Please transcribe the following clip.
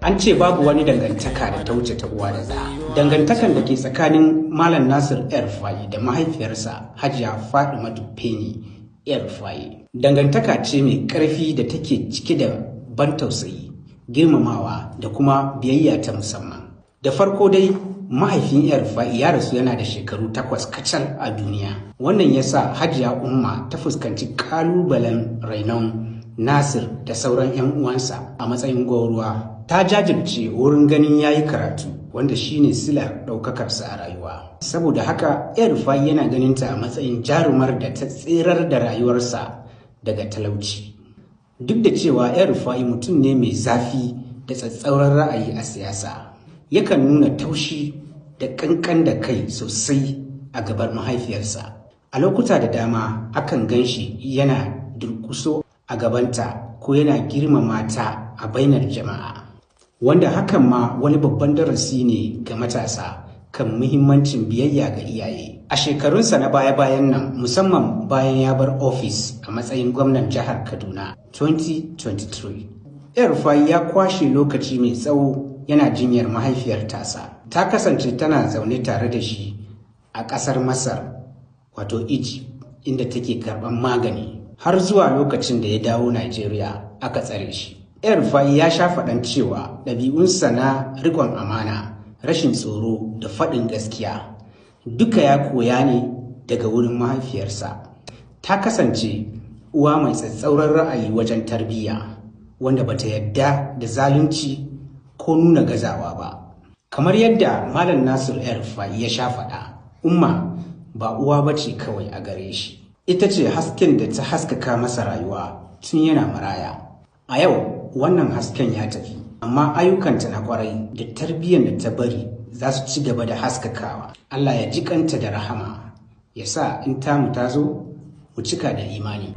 An ce babu wani dangantaka da ta wuce ta uwa da ɗa. Dangantakan da ke tsakanin Malam Nasir El-Rufai da mahaifiyarsa Hajiya Fadimatu Feni El-Rufai, dangantaka ce mai ƙarfi da take cike da ban tausayi, girmamawa da kuma biyayya ta musamman. Da farko dai, mahaifin El-Rufai ya rasu yana da shekaru 8 kacal a duniya. Wannan ya sa Hajiya Umma ta fuskanci ƙalubalen rainon Nasir da sauran 'yan uwansa a matsayin gwauruwa. Ta jajirce wurin ganin ya yi karatu, wanda shine silar ɗaukakarsa a rayuwa. Saboda haka, El-Rufai yana ganinta a matsayin jarumar da ta tserar da rayuwarsa daga talauci. Duk da cewa El-Rufai mutum ne mai zafi da tsatsauran ra'ayi a siyasa, yakan nuna taushi da ƙanƙan da kai sosai a gaban mahaifiyarsa. A lokuta da dama akan gan shi yana durƙuso a gabanta ko yana girmama ta a bainar jama'a, wanda hakan ma wani babban darasi ne ga matasa kan muhimmancin biyayya ga iyaye. A shekarunsa na baya-bayan nan, musamman bayan ya bar ofis a matsayin gwamnan jihar Kaduna 2023, El-Rufai ya kwashe lokaci mai tsawo yana jinyar mahaifiyar tasa. Ta kasance tana zaune tare da shi a ƙasar Masar, wato Egypt, inda take karɓar magani har zuwa lokacin da ya dawo Najeriya aka tsare shi. El-Rufai ya sha faɗan cewa ɗabi'unsa na riƙon amana, rashin tsoro da faɗin gaskiya duka ya koya ne daga wurin mahaifiyarsa. Ta kasance uwa mai tsatsauran ra'ayi wajen tarbiyya, wanda bata yadda da zalunci ko nuna gazawa ba. Kamar yadda Malam Nasir El-Rufai ya sha faɗa, Umma ba uwa bace kawai a gare shi. Ita ce hasken da ta haskaka masa rayuwa tun yana maraya. A yau wannan hasken ya tafi, amma ayyukanta na kwarai da tarbiyyar da ta bari za su ci gaba da haskakawa. Allah ya ji kanta da rahama, ya sa in tamu ta zo mu cika da imani.